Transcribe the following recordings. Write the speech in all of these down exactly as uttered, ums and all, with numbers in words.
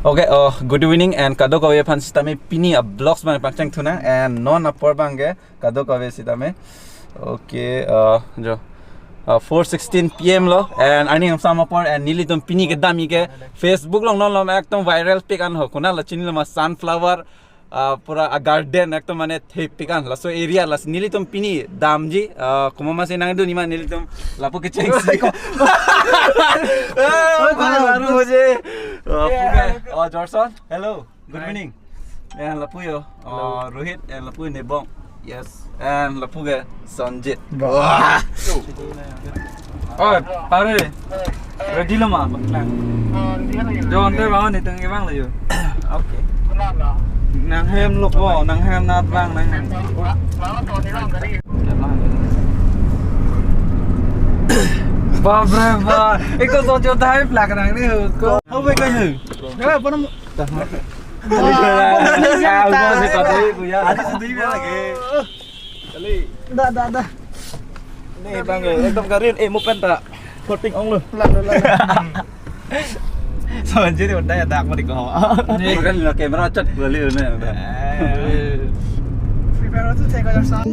Okay, uh, good evening and kadokave aphan sitame pini a vlogs abang pangcheng thunang and non apor abangke kadokave sitame. Okay, uh, jo. Uh, four sixteen P M lo and arni kangsam apor and nelitum pini kedam-i ke Facebook along non malom ekdom viral pik an ho. Konat lo chinilo ma, sunflower, uh, pura a garden ekdom mane thepik an. Laso area, laso nelitum pini damji, uh, komat ma si nangdun-i ma nelitum lapu kechengsi. Eh, baru baru je. Uh, puke. Oh, Jorson. Hello. Good evening. And lapu yo. Uh, Rohit and lapu Nebong. Yes. And lapu ke Sanjit. Wah. Oh, pare. Ready lo ma? Jo, ante bang ni teng bang lo yo. Okay. Nanghem lo ko, nanghem nat bang nanghem. Bap re bap. Eko sojo thai plak nang ni ko. How we going? Ya, apa na? Dah, dah, dah. Nih, Bang, eh, ekdom karin, eh, mau pen ta. Floating ong lo. Lalu, lalu. So, jadi udah ya, dak mau di ko. Nih. Kan la camera chat balik nih, udah. Eh. Prepare to take your son.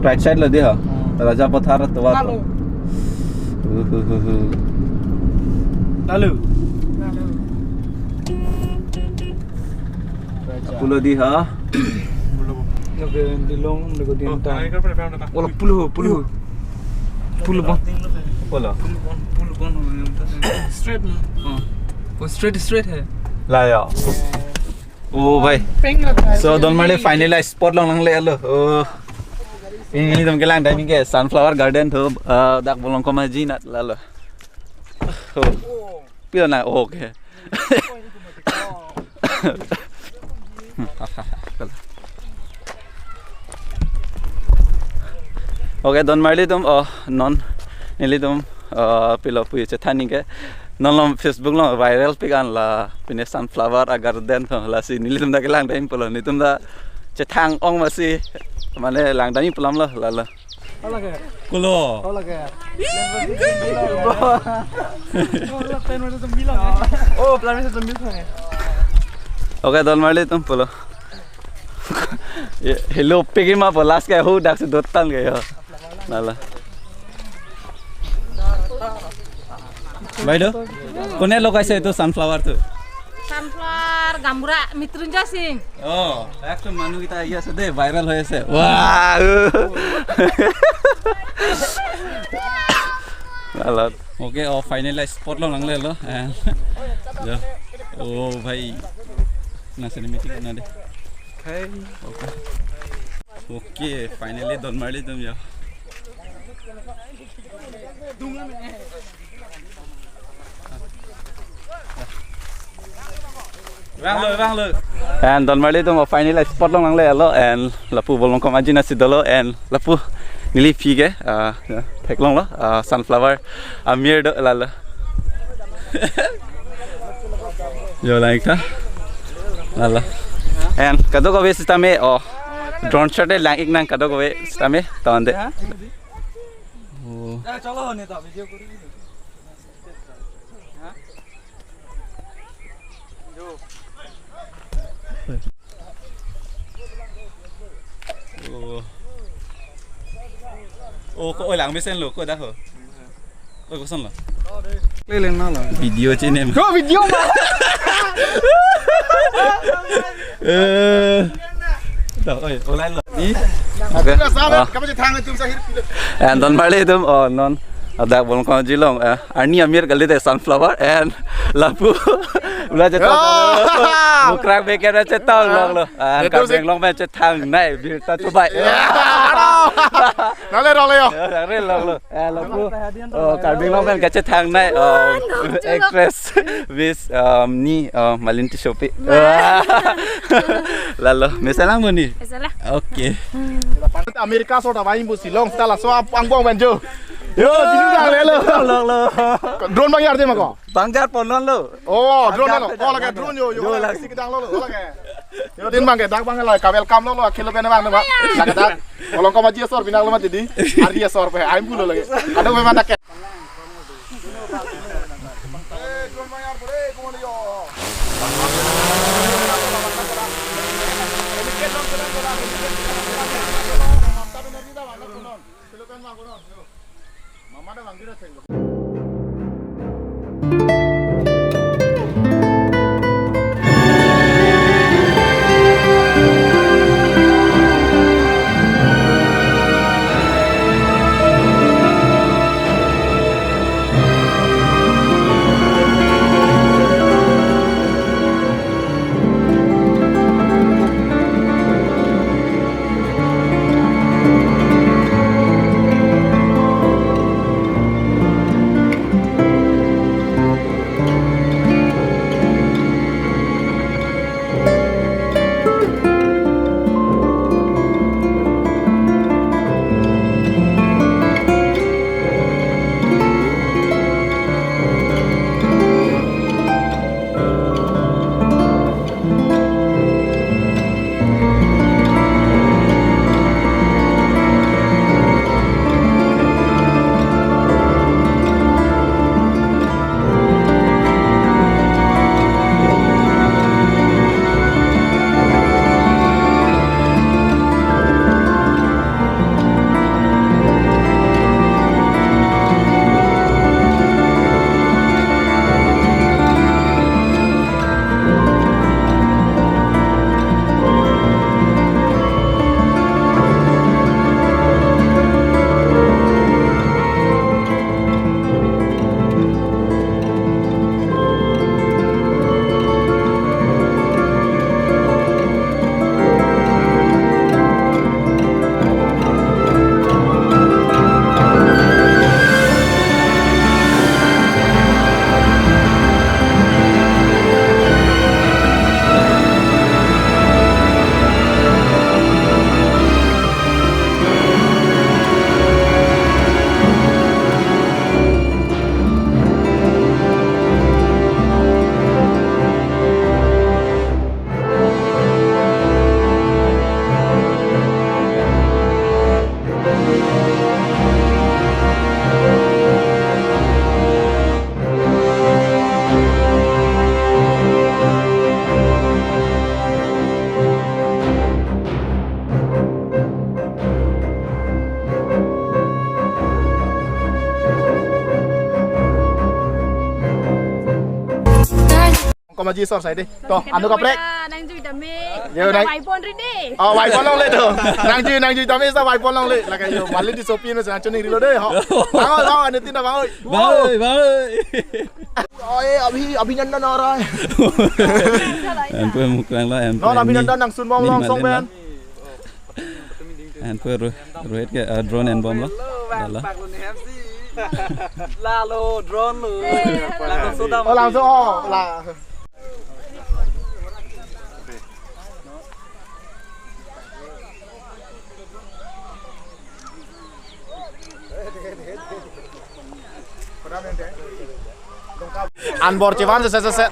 Right side lo di ha. Hmm. Raja Pathar to wa. Lalu. Uh, uh, uh, uh. Lalu. Pulo di ha. Pulo. Nage dilong, nage di. Oh, entang. Nage ke berapa orang? Wala pulo, pulo. Pulo bon. Pulo. Pulo bon, pulo bon. Straight na. Oh. Oh, straight, straight hai. La ya. Oh, bhai. Peng la. So, Don Marli finally spot along nangle lo. Oh. Nelitum kelang dam-i ke Sunflower Garden to, uh, dak Bolong Komaji nat lalo. Oh. Pila na, okay. Okay, Don Marli atum, oh, non nelitum, oh, pilo pu chethan-i ke. Non malom Facebook along viral pik an la pine Sunflower a garden to, lasi nelitum dak kelang dam-i pulo, nelitum dak chethang ong masi mane lang dam-i pu alam lo, lalo. Hola ke? Kulo. Hola ke? Oh, plan itu tembus kan ya? Okay, Don Marli atum pulo. Ye, hello, pik-i ma po, last ke hu dak si dotang ke yo. Lalo. Bhai do, kone logaise etu sunflower tu? Sunflower, Gaonbura, Mrityunjoy Sing. Oh, ekdom manu kita iya sede viral hoi ase. Wah. Alat. Okay, oh, finally spot along nangle lo. Eh. Jo. Oh, bhai. Na cinematic na de. Okay. Okay, finally Don Marli atum jo. Vanglo, vanglo. And Don Marley atum finally spot along nanglelo and lapu Bolongkom aji nasi dolo and lapu neli phi ke, ah, theklonglo, ah, sunflower amir do lalo. Jo lang-ik tha. Lalo. And kadokave sitame, oh, drone shot e lang-ik nang kadokave sitame tonde. Oh. Oh. Oh, ko olang mesenlo, ko dak ho. Oi, kosonlo? Leleng na lo. Video chinem. Ko video ma. Eh. Dah, oi, olang lo. Di. Oke. Ah. And Don Marley atum, oh, non. Ladak Bolongkom aji along, eh, arni amir kalite sunflower and lapu. Ula chetong. Ah! Mukrang beken chetong longlo. Ah, Karbi Anglong pen chethangnei birta chubai. Ya, aduh. Nale role yo. Ya, nale role. Eh, lapu. Oh, Karbi Anglong pen kachethangnei. Oh, actress Miss, um, ni, uh, Malin Tissopi. Wah. Lalo, mesenlang mo ni? Mesenlang. Oke. America sota bai bu Shillong seta laso angbong pen jo. Yo, dini dang lelo. Longlo. Drone bang arje ma ko? Bang arpon longlo. Oh, drone lo. Oh, lake drone yo, yo, lake si kedang lo, lo, lake. Yo, din bang ke, dak bang lake, ka welcome lo, lo, kilo pen bang, bang. Lake dak. Bolongkom aji asor, binak lo mati di. Ari asor pe, aim pulo lake. Ada gue mata ke. Kom aji asor sai dei. To, anu kaprek. Nangjui tame. Yo, nang- Vaipon ri dei. Oh, vaipon longle to. Nangjui, nangjui tame sa vaipon longle. Lake yo, Malin Tissopi me sa chuni rilo dei ho. Bang oi, bang oi, anu tin bang oi. Bang oi, bang oi. Oi, abhi abhinandan ho raha hai. Ampe Mukrang lo, ampe. Non, abhinandan nangsun bom long song pen. Anpo Ro-, Rohit ke, ah, drone enbomlo. Lalo. Lalo drone lo. Lalo sudah. Oh, langsung, oh, la. Anbor chevan se, se, se, se.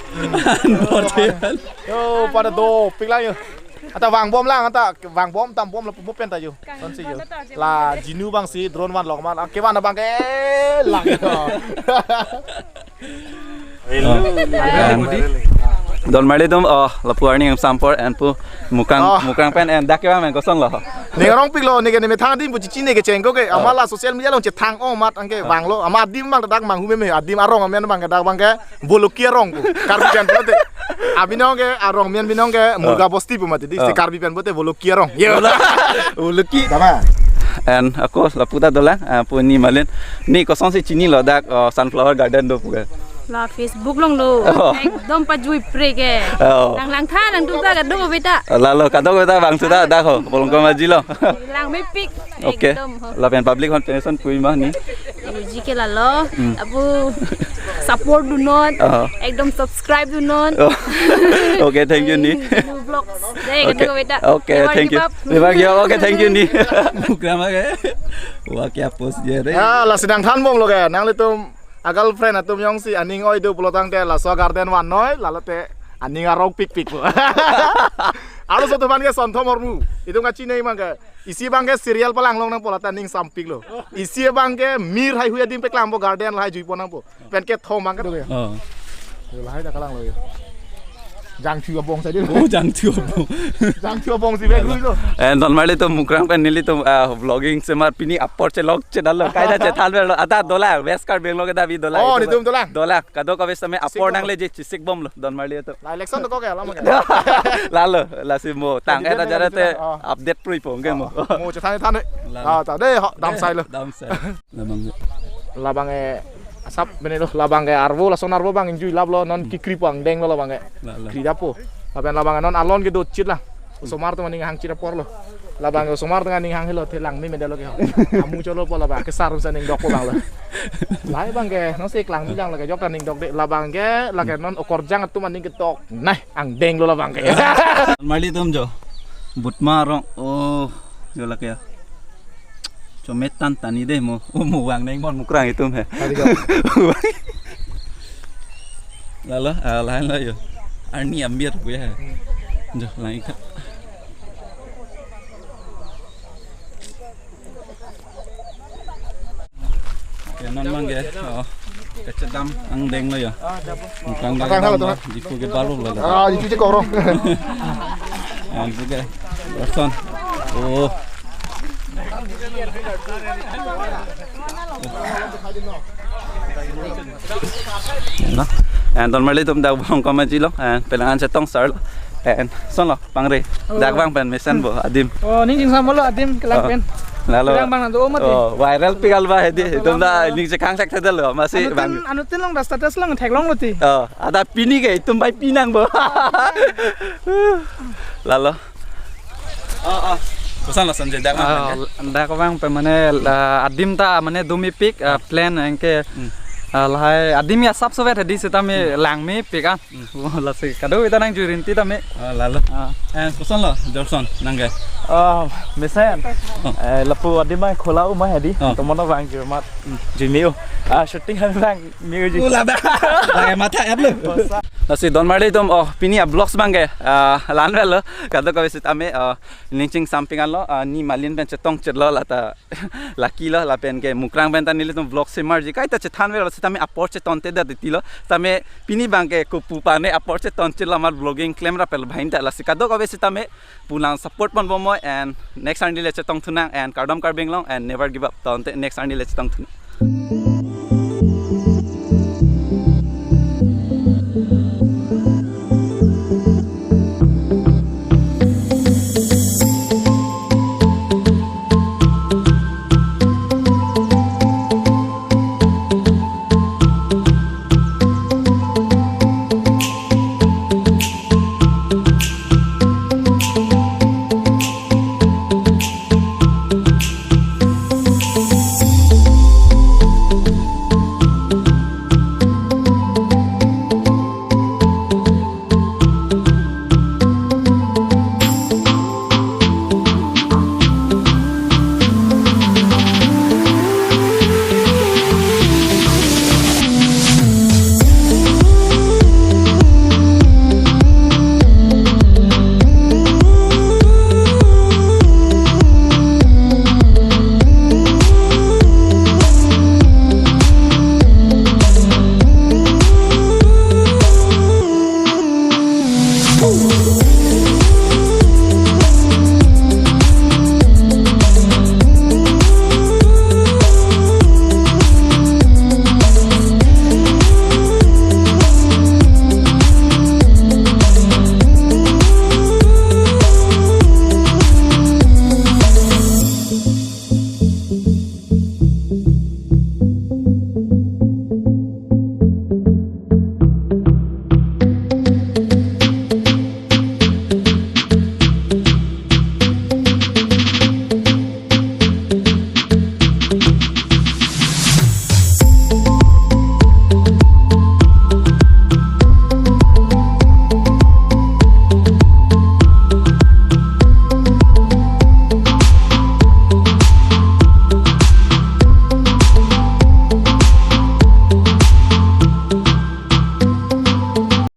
Anbor chevan. Yo, pada dopik lang yo. Ata vangbom lang, ata vangbom, tambom lapu pen ta yo. Tonsi yo. La jinu abang si drone vanlok ma, kevan abang ke lang yo. Hello. Oh. Don Marli atum, oh, lapu arni ingsampor, anpo Mukrang, oh, Mukrang pen, and dak kevang men kosonlo? Ning arongpiklo, ning ke ning methang adim pu chechini kecheng ko ke, oh, amat la social media along chethang, oh, amat anke, oh, vanglo, amat adim abang dak manghu meme, adim arong amen abang ke dak abang ke Boloki arong ko. Karbi pen pulote. Abinong ke arong amen binong ke Murga, oh, Bosti pu mati di. Oh. Si Karbi pen pulote Boloki arong. Yo. Boloki. Dama. And ako lapu ta dolang, ah, pu ni Malin. Ni kosonsi chinilo dak, oh, Sunflower Garden do pu ke? La Facebook along lo. Oh. Ekdom pajui pre ke. Oh. Nang langtha nangduk ta kadokave ta. Lalo kadokave ta vangthu ta dak ho. Bolong ko maji lo. Langmepik. Okay. Ekdom ho. Lapen public aphan pen son pui ma ni? Uji ke lalo. Hmm. Apo support dunon. Oh. Ekdom subscribe dunon. Oh. Okay, thank you ni. New vlogs. Dei, okay, kadokave ta. Okay, never, thank you, give up. Never give up. Okay, thank you ni. Mukrang ke. Wah, kya post je re. Ah, la sedang thanbomlo ke. Nanglitum a-girlfriend atum jongsi aning oi do pulotangte laso garden vannoi, lalote aning arongpikpik pu. Aro so tuman ke Sonthom Hormu. Itum kachinei abang ke. Isi abang ke serial palanglong nangpo, lata ning sampiklo. Isi abang ke mir haihui adim paklangpo, garden lahai juipon nangpo. Pen kethom abang ke. Oh. Yo, lahai ta kalanglo yo. Jangthu abong saja. Oh, jangthu abong. Jangthu abong si bek rui lo. Eh, Don Marli atum, Mukrang pen nelitum, ah, vlogging semar pini apor chelok chedalo. Kaita chethanverlo. Ata dolang, West Karbi Anglong ke davi dolang. Oh, itum netum dolang. Dolang. Kadokave setame apor nangle je chisikbomlo, Don Marli atum. La election to ko ke lama ke. Lalo, lasi mo tang, candidate eta jara te, oh, update pruipo, ke mo. Oh, mo chethan than. Lalo. Ah, ta dei, ho, dam sai lo. Dam sai. Labang. Labang, eh, asap mene lo, labang ke arvo, lason arvo abang ingjui laplo, non kikri pu angdeng lo labang ke. Lalo. Kri dapo. Lapen labang non alon ke dotchit la. Osomar atum aning hangchit aporlo. Labang osomar atum aning hang helo, the langme medalo ke ho. Amu cholopo labang, kesar sa ning dokpo abang lo. Lahai abang ke, non si klangme lang lake jok ta ning dok de, labang ke, lake non okorjang atum aning ketok. Nai, angdeng lo labang ke. Marli atum jo. Butma arong, oh, jo lake ya. Chomet tan tani dei mo. Oh, mo vang neng mon Mukrang itum he. Tadi ka. Lalo, ah, lain lo yo. Arni ambir pu ya. Jo, lain ka. Ya, non abang ke. Oh. Kachedam angdeng lo ya. Mukrang. Mukrang dam halo lo, tu, na? Jipu ke baru lo. Ah, jipu cek orang. Yang juga. Roson. Oh. Na, and Don Marli atum dak bong koma jilo, and pelangan chetong sar lo, and son lo, pangre, oh, dak bang pen mesenpo, adim. Oh, ning jingsam lo, adim kelang pen. Oh. Lalo. Kelang bang nanto, oh, mati. Oh, viral pikal ba hedi, itum ta ning chekang sek thedel lo, masi anuttin, bang. Anuttin along dak status along theklonglo ti. Oh, ada pini ke, itum bai pinangpo. Lalo. Oh, oh. Koson lo Sanjay, dak bang, ah, pen ke? Dak bang pen mane, ah, adim ta mane domepik, ah, plan anke, hmm, ah, lahai adim ya sap sovet hedi setame, hmm, langmepik, ah. Hmm. Oh, lasi kadokave ta nangjui rinti tame. Oh, lalo. Ah. Eh, koson lo, Jorson, nang ke? Oh, mesen. Oh. Eh, lapu adim bang khola u ma hedi. Oh. Tomon abang ke mat. Hmm. Jui me-o. Ah, shooting kami bang. Music. Oh, labang. Lake matha app lo. Lasi Don Marli atum, oh, pini a-vlogs bang ke, ah, la-an avelo, kadokave setame, ah, ning chingsampik an lo, ah, ni Malin pen chetong chet lo, lata lucky lo, lapen ke Mukrang pen ta nelitum vlog semarji, kaita chethanverlo, setame apor chetonte det titi lo, setame pini bang ke kopu pane apor cheton chet lo, amat vlogging klem rapel bahin ta, lasi kadokave setame pulang support ponbomnoi, and next arni le chetongthunang, and kardom Karbi Anglong, and never give up, tonte next arni le chetongthunang.